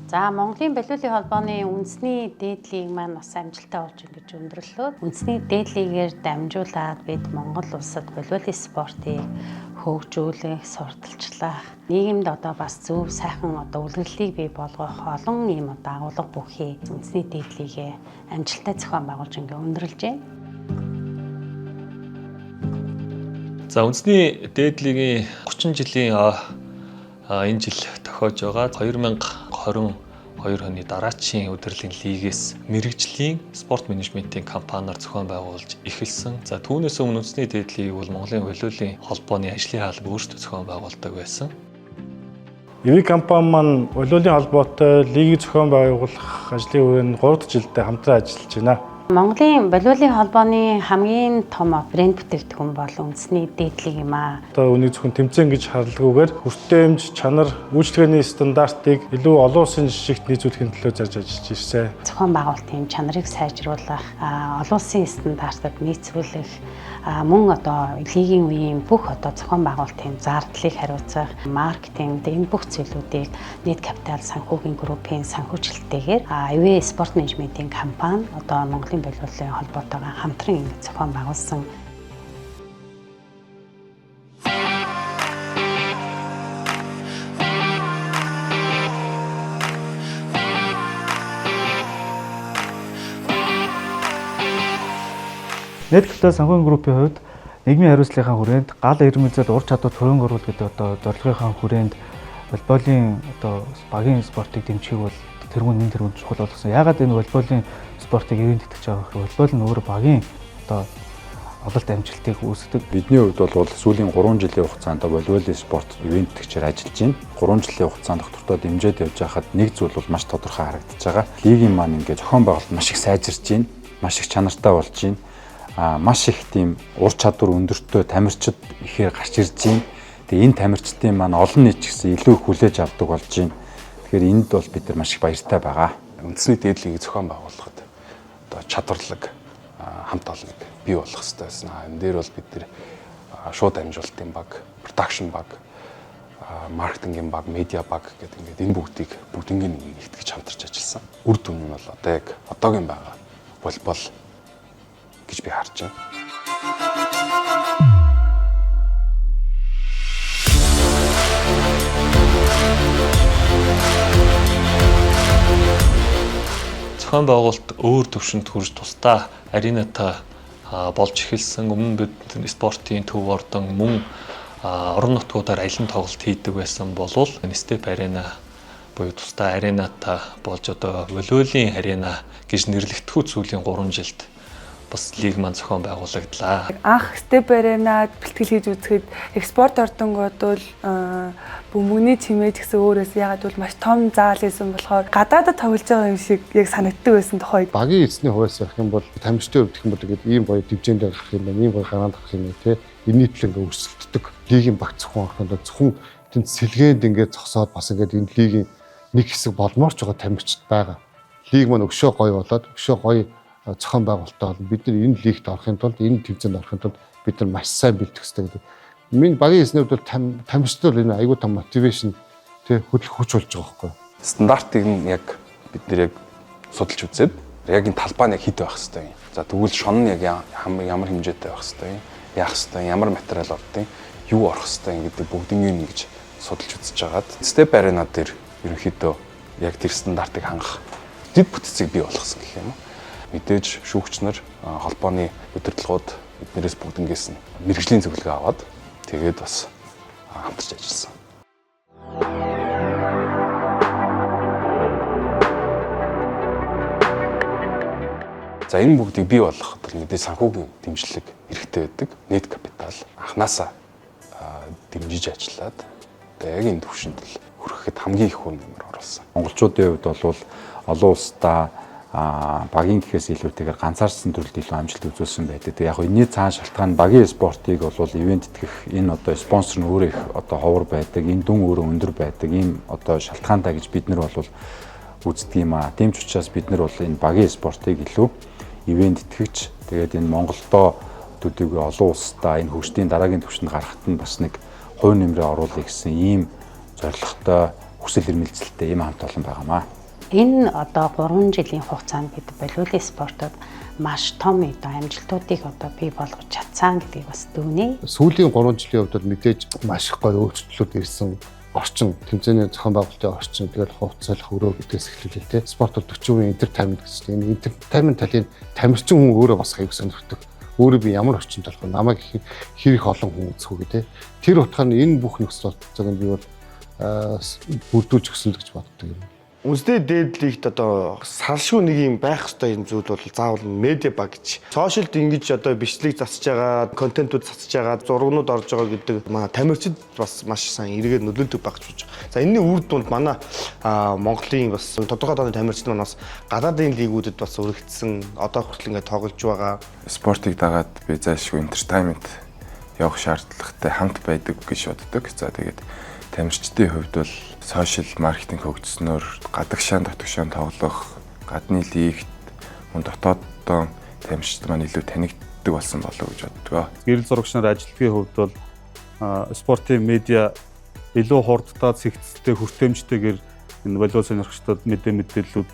За, Монголын волейболын холбооны үндэсний дээд лиг маань бас амжилттай болж ингэж өндөрлөө. Үндэсний дээд лигээр дамжуулаад бид Монгол улсад волейболын спортыг хөгжүүлэх, сурталчлах, нийгэмд одоо бас зөв сайхан одоо үлгэрлийг бий болгох олон ийм одоо агуулга бүхий үндэсний дээд лигээ амжилттай зохион байгуулж ингээ өндөрлөж байна. За, үндэсний дээд лигийн 30 жилийн энэ жил тохиож байгаа 2022 оны дараачийн удирдлагын лигээс мэргэжлийн спорт менежментийн компаниар зохион байгуулж эхэлсэн. За, түүнээс өмнө үндэсний дээд лигийг бол Монголын волейболын холбооны ажлын хаалба өөрсдөө зохион байгуулдаг байсан. EV компани маань волейболын холбоотой лигийг зохион байгуулах ажлын хүрээнд 3 дахь жилдээ хамтран ажиллаж байна. Монголын волейболын холбооны хамгийн том брэнд бүтээгдэхүүн бол үндэсний дээд лиг юм аа. Одоо үүнийг зөвхөн тэмцээн гэж харалгүйгээр хүртээмж, чанар, үйлчилгээний стандартыг илүү олон улсын жишгт нийцүүлэхин төлөө зарж ажиллаж ирсэн. Зохион байгуулалтын чанарыг сайжруулах, олон улсын стандартад нийцүүлэх, мөн одоо лигийн үеийн бүх одоо зохион байгуулалтын зардлыг хариуцах, маркетинг, энэ бүх зүйлүүдийг Нийт Капитал санхүүгийн группийн санхүүжилттэйгээр ИВ спорт менежментийн компани одоо Монголын волейболын холбоотойгоо хамтран ингэж зохион байгуулсан. Нийт капитал санхүүгийн группийн хувьд нийгмийн хариуцлагын хүрээнд гал ирмэлзэл ур чадвар хөрөнгө оруулалт гэдэг одоо зорилгынхаа хүрээнд волейболын одоо багийн спортыг дэмжихийг бол тэргүүн нэн тэргүүн чухал болгосон. Яагаад энэ волейболын спортыг ивээн тэтгэж байгаа гэхээр волейбол нь өөрөө багийн одоо ололт амжилтыг үүсгэдэг. Бидний хувьд бол сүүлийн 3 жилийн хугацаанд волейболын спорт ивээн тэтгэгчээр ажиллаж байна. 3 жилийн хугацаанд доктортой дэмжиж явж байхад нэг зүйл бол маш тодорхой харагдаж байгаа. Лигийн маань ингээд зохион байгуулалт маш их сайжирч байна. Маш их чанартай болж байна. Маш их тийм ур чадвар өндөртэй тамирчид ихээр гарч ирж байна. Тэгээ энэ тамирчдын маань олон нийт ч гэсэн илүү их хүлээж авдаг болж байна. Тэгэхээр энд бол бид нар маш их баяртай байгаа. Үндэсний дээд лигийг зохион байгуулахад одоо чадварлаг хамт олоныг бий болгох хэрэгтэй байсан. Энэ дээр бол бид нэр шууд амжуулалтын баг, production баг, маркетингийн баг, медиа баг гэдэг ингээд энэ бүгдийг бүгднийг нэгтгэж хамтарч ажилласан. Үр дүн нь бол одоо яг одоогийн байгаа волейбол гэж би харж байна. Зохион байгуулалт өөр төвшөнд хүрж тусдаа аренатай болж эхэлсэн. Өмнө бид спортын төв ордон мөн орон нутгуудаар аялан тоглолт хийдэг байсан болвол Step Arena буюу тусдаа аренатай болж одоо волейболын арена гэж нэрлэгдэхүү сүүлийн 3 жилд бас лиг маань зохион байгуулагдлаа. Анх Step Arena бэлтгэл хийж үзэхэд яг спорт ордонгууд бол бөмбөгний чимээ ч гэсэн өөрөөс ягаад бол маш том заал байсан болохоор гадаадад тоглож байгаа юм шиг яг санагддаг байсан тухай. Багийн эзний хувьас ярих юм бол тамирчдын хувьд гэх юм бол ингээд ийм гоё дивжин дээр гарах юм байна, ийм гоё гараанд гарах юм байна те. Энэний төлөө ингээд өрсөлддөг. Лигийн багц зөвхөн орох юм бол зөвхөн тэнд сэлгээнд ингээд зогсоод бас ингээд энэ лигийн нэг хэсэг болмоор ч байгаа тамирчид байгаа. Лиг маань өшөө гоё болоод өшөө гоё зохион байгуулалттай болно. Бид нар энэ лигт орохын тулд, энэ тэмцээнд орохын тулд бид нар маш сайн бэлтгэх хэрэгтэй гэдэг. Миний багийн эзнүүд бол тамирчид бол энэ айгүй том мотивашн тэ хөдлөх хүч болж байгаа байхгүй. Стандартыг нь яг бид нэр яг судалж үзээд яг энэ талбай нь яг хэд байх хэрэгтэй юм. За, тэгвэл шон нь яг ямар хэмжээтэй байх хэрэгтэй юм. Яах хэрэгтэй, ямар материал ордын, юу орох хэрэгтэй юм гэдэг бүгднийг ингэж судалж үзэж хагаад Step Arena дээр ерөнхийдөө яг тэр стандартыг хангах дэд бүтцийг бий болгосон гэх юм уу. Мэдээж шүүгч нар, холбооны удирдлагууд эднэрээс бүгднгээс нь мэргэжлийн зөвлөгөө аваад тэгээд бас хамтарч ажилласан. За, энэ бүгдийг бий болгоход бол мэдээж санхүүгийн дэмжлэг хэрэгтэй байдаг. Нийт капитал анханасаа дэмжиж ажиллаад одоо яг энэ түвшинд л хүрэхэд хамгийн их үр нэмэр оруулсан. Монголчуудын хувьд бол олон улсдаа багийн гэхээс илүүтэйгээр ганцаарчсан төрөлд илүү амжилт үзүүлсэн байдаг. Тэгээ яг энэний цаан шалтгаан багийн спортыг бол ивент итгэх энэ одоо спонсор нь өөрөө их одоо ховор байдаг, энэ дүн өөрөө өндөр байдаг. Ийм одоо шалтгаантай гэж бид нар бол үздэг юм аа. Тийм ч учраас бид нар бол энэ багийн спортыг илүү ивент итгэгч, тэгээд энэ Монголдоо төдийгүй олон улсдаа энэ хөгжлийн дараагийн түвшинд гарахад нь бас нэг хувь нэмрээ оруулъя гэсэн ийм зорилготой, хүсэл эрмэлзэлтэй ийм хамт олон байгаамаа. Энэ одоо 3 жилийн хугацаанд бид волейболын спортод маш том одоо амжилтуудыг одоо бий болгож чадсан гэдгийг бас дүгнэе. Сүүлийн 3 жилийн хувьд бол мэдээж маш их гоё өөрчлөлтүүд ирсэн. Орчин, тэмцээний зохион байгуулалтын орчин, тэгэл хувцаслах өрөө гэдгээс эхлүүлээ те. Спорт бол 40% entertainment гэсэн. Энэ entertainment талын тамирчин хүн өөрөө бас аяг сонирхдаг. Өөрөө би ямар орчинд болох вэ? Намайг хэр их олон хүн үзэх үү те. Тэр утгаар нь энэ бүх нөхцөл болцоог нь би бол бүрдүүлж өгсөн л гэж боддог юм. Үндэсний дээд лигт одоо салшгүй нэг юм байх ёстой юм зүйл бол заавал медиа баг гэж. Social д ингэж одоо бичлэг засаж байгаа, контентууд засаж байгаа, зургнууд орж байгаа гэдэг манай тамирчид бас маш сайн эргээд нөлөөлдөг баг гэж бодож байгаа. За энэний үр дүнд манай Монголын бас тодорхой тооны тамирчид маань бас гадаадын лигүүдэд бас өргөцсөн, одоо хүртэл ингээд тоглож байгаа. Спортыг дагаад би зайлшгүй entertainment явах шаардлагатай хамт байдаг гэж боддог. За тэгээд тамирчдын хувьд бол social маркетинг хөгжснөөр гадагшаан дотгошоон тоглох, гадны лигт мөн дотооддоо тамирчид маань илүү танигддаг болсон болов уу гэж боддог. Гэрэл зурагч нар ажилтгийн хувьд бол спортын медиа илүү хурдтай, цэгцтэй, хүртээмжтэйгээр энэ волейбол сонирхогчдод мэдээллүүд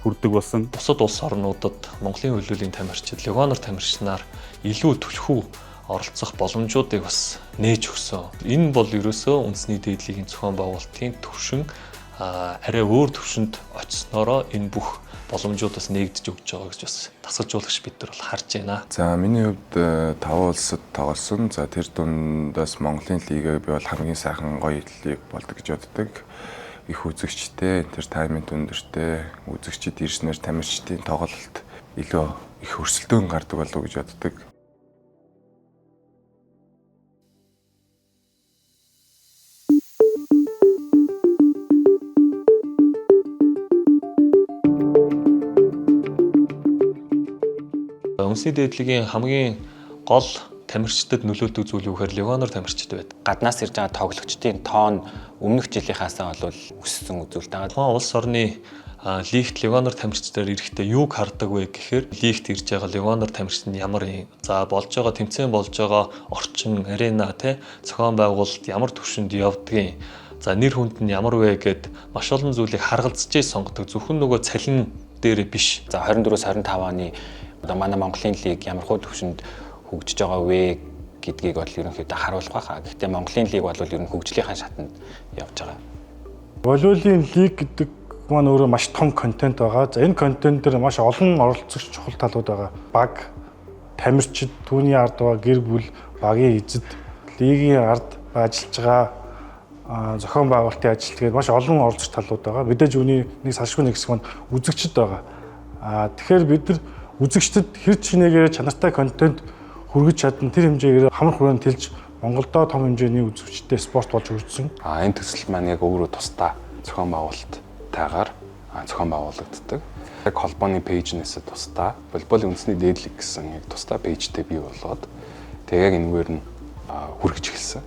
хүрдэг болсон. Бусад улс орнуудад Монголын хөлөөллийн тамирчид, легионер тамирчнаар илүү түлхүү оролцох боломжуудыг бас нээж өгсөн. Энэ бол ерөөсөө үндэсний дээд лигийн зохион байгуулалтын төвшин арай өөр төвшөнд очсноороо энэ бүх боломжууд бас нээгдэж өгч байгаа гэж бас дасгалжуулагч бид нар бол харж байна. За миний хувьд 5 улсад тоглосон. За тэр дундаас Монголын лигийг би бол хамгийн сайхан гоё лиг болдог гэж боддог. Их үзэгчтэй, entertainment өндөртэй, үзэгчид ирснээр тамирчдын тоглолт илүү их өрсөлдөөн гардаг болов уу гэж боддог. Үндэсний дээд лигийн хамгийн гол тамирчдад нөлөөлдөг зүйл юу гэхээр легионер тамирчид байдаг. Гаднаас ирж байгаа тоглогчдын тоон өмнөх жилийнхаасаа бол өссөн үзүүлэлт байгаа. Тухайн улс орны лигт легионер тамирчдаар ирэхдээ юуг хардаг вэ гэхээр лигт ирж байгаа легионер тамирчид нь ямар юм, за болж байгаа тэмцээн болж байгаа орчин, арена те зохион байгуулалт ямар түвшинд явдгийг, за нэр хүнд нь ямар вэ гэд маш олон зүйлийг харгалзаж сонгодог. Зөвхөн нөгөө цалин дээр биш. За 24-25 оны одоо манай Монголын лиг ямар хуу түвшинд хөгжиж байгаа вэ гэдгийг бол ерөнхийдөө харуулах байхаа. Гэхдээ Монголын лиг бол ер нь хөгжлийнхаа шатанд явж байгаа. Волейболын лиг гэдэг маань өөрөө маш том контент байгаа. За энэ контент дээр маш олон оролцогч чухал талууд байгаа. Баг, тамирчид, түүний ард байгаа гэр бүл, багийн эзэд, лигийн ард ажиллаж байгаа зохион байгуулалтын ажилт гээд маш олон оролцогч талууд байгаа. Мэдээж үүний нэг салшгүй нэг хэсэг маань үзэгчд байгаа. Тэгэхээр бид нар үзэгчдэд хэр чинээгээр чанартай контент хүргэж чадна, тэр хэмжээгээр хамар хүрээнд тэлж Монголдоо том хэмжээний үзэгчтэй спорт болж өржсөн. Энэ төсөл маань яг өөрөө тусдаа зохион байгуулалттайгаар зохион байгуулагддаг. Яг холбооны page нээсээ тусдаа волейболын үндэсний дээд лиг гэсэн яг тусдаа page тэй бий болоод тэг яг энэгээр нь хүргэж эхэлсэн.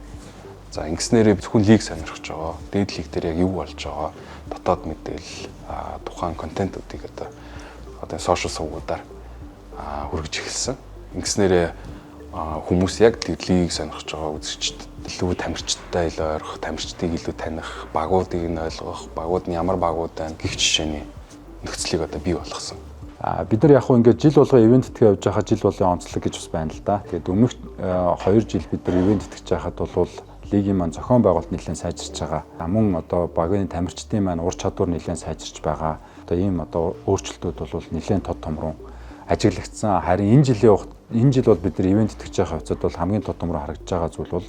За ингэснээрээ зөвхөн лиг сонирхож байгаа. Дээд лиг дээр яг юу болж байгаа, дотоод мэдээлэл, тухайн контентуудыг одоо social сувгуудаар хүргэж эхэлсэн. Ингэснээрээ хүмүүс яг лигийг сонирхож байгаа үзэгчд илүү тамирчидтай илүү ойрох, тамирчдыг илүү таних, багуудыг нь ойлгох, багууд нь ямар багууд байна гэх жишээний нөхцөлийг одоо бий болгосон. Бид нар яг хөө ингээд жил болгон event тэтгэж явж байхад жил болгон онцлог гэж бас байна л да. Тэгээд өмнөх 2 жил бид нар event тэтгэж байхад бол лигийн маань зохион байгуулалт нэлээд сайжирч байгаа. Мөн одоо багийн тамирчдын маань ур чадвар нэлээд сайжирч байгаа. Одоо ийм одоо өөрчлөлтүүд бол нэлээд тод томрон ажиглагдсан. Харин энэ жил бол бид нар event тэтгэж байгаа хувьцад бол хамгийн тод томрон харагдаж байгаа зүйл бол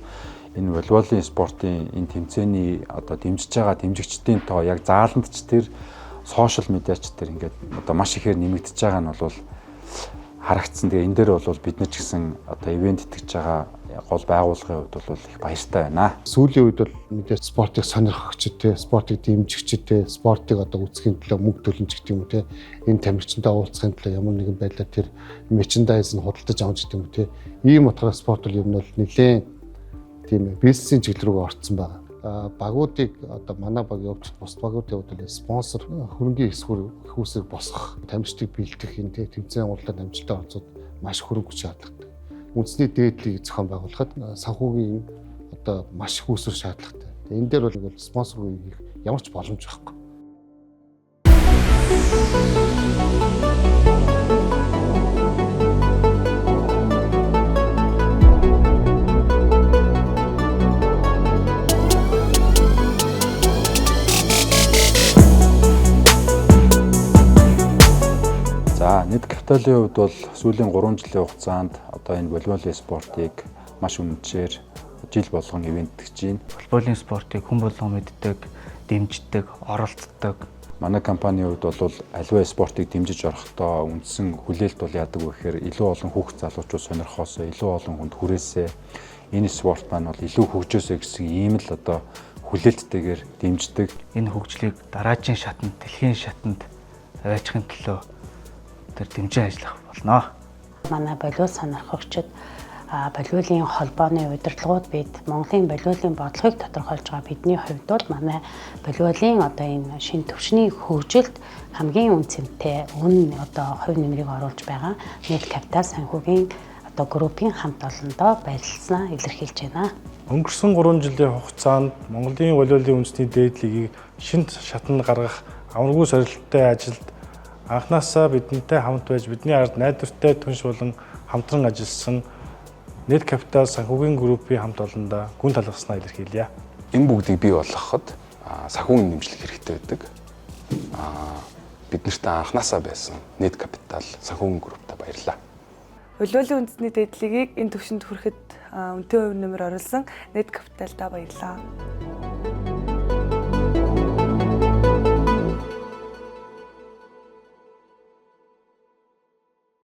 энэ волейболын спортын энэ тэмцээний одоо дэмжиж байгаа дэмжигчдийн тоо яг зааланд ч тэр social media ч тэр ингээд одоо маш ихээр нэмэгдэж байгаа нь бол харагдсан. Тэгээ энэ дээр бол бид нар ч гэсэн одоо event тэтгэж байгаа гол байгууллагын хувьд бол их баяртай байна. Сүүлийн үед бол мэдээж спортыг сонирхогчд те, спортыг дэмжигчд те, спортыг одоо үзэхийн төлөө мөнгө төлнө ч гэдэг юм уу те, энэ тамирчинтай уулзахын төлөө ямар нэгэн байдлаар тэр merchandise нь худалдаж авч гэдэг юм уу те. Ийм утгаараа спорт бол ер нь бол нэлээд тийм бизнесийн чиглэл рүү орцсон байгаа. Багуудыг одоо манай баг явж бус багуудын хувьд бол спонсор хөрөнгийн хэсгүүр их босгох, тамирчдыг бэлтгэх энэ те тэмцээн уралдаанд амжилттай оролцоод маш хөрөнгө хүч шаардлагатай. Үндэсний дээд лиг зохион байгуулахад санхүүгийн одоо маш их үүсвэр шаардлагатай. Энэ дээр бол спонсоргүй хийх ямар ч боломж байхгүй. Нэт Капиталын хувьд бол сүүлийн 3 жилийн хугацаанд одоо энэ волейболын спортыг маш үнэнчээр жил болгон ивентгэж байна. Волейболын спортыг хүн болгон мэддэг, дэмждэг, оролцдог. Манай компанийн хувьд бол аливаа спортыг дэмжиж орохдоо үндсэн хүлээлт бол яадаг вэ гэхээр илүү олон хүүхд залуучууд сонирхоосоо, илүү олон хүнд хүрээсээ, энэ спорт маань бол илүү хөгжөөсэй гэсэн ийм л одоо хүлээлттэйгээр дэмждэг. Энэ хөгжлийг дараагийн шатанд, дэлхийн шатанд аваачихын төлөө тэр дэмжин ажиллах болно. Манай волейбол сонирхогчид, волейболын холбооны удирдлагууд, бид Монголын волейболын бодлогыг тодорхойлж байгаа бидний хувьд бол манай волейболын одоо энэ шинэ түвшний хөгжилд хамгийн үнэ цэнтэй үн одоо хувь нэмрийг оруулж байгаа Нэт Капитал санхүүгийн одоо группийн хамт олондоо баярлалснаа илэрхийлж байна. Өнгөрсөн 3 жилийн хугацаанд Монголын волейболын үндэсний дээд лигийг шинэ шатанд гаргах амаргүй сорилттой ажилд анханасаа бидэнтэй хамт байж, бидний ард найдвартай түнш болон хамтран ажилласан Нэт Капитал санхүүгийн группийн хамт олондоо гүн талархснаа илэрхийлье. Энэ бүгдийг бий болгоход санхүүгийн дэмжлэг хэрэгтэй байдаг. Бид нартай анханасаа байсан Нэт Капитал санхүүгийн групптай баярлалаа. Волейболын үндэсний дээд лигийг энэ түвшинд хүрэхэд үнэтэй хувь нэмэр оруулсан Нэт Капиталдаа баярлалаа.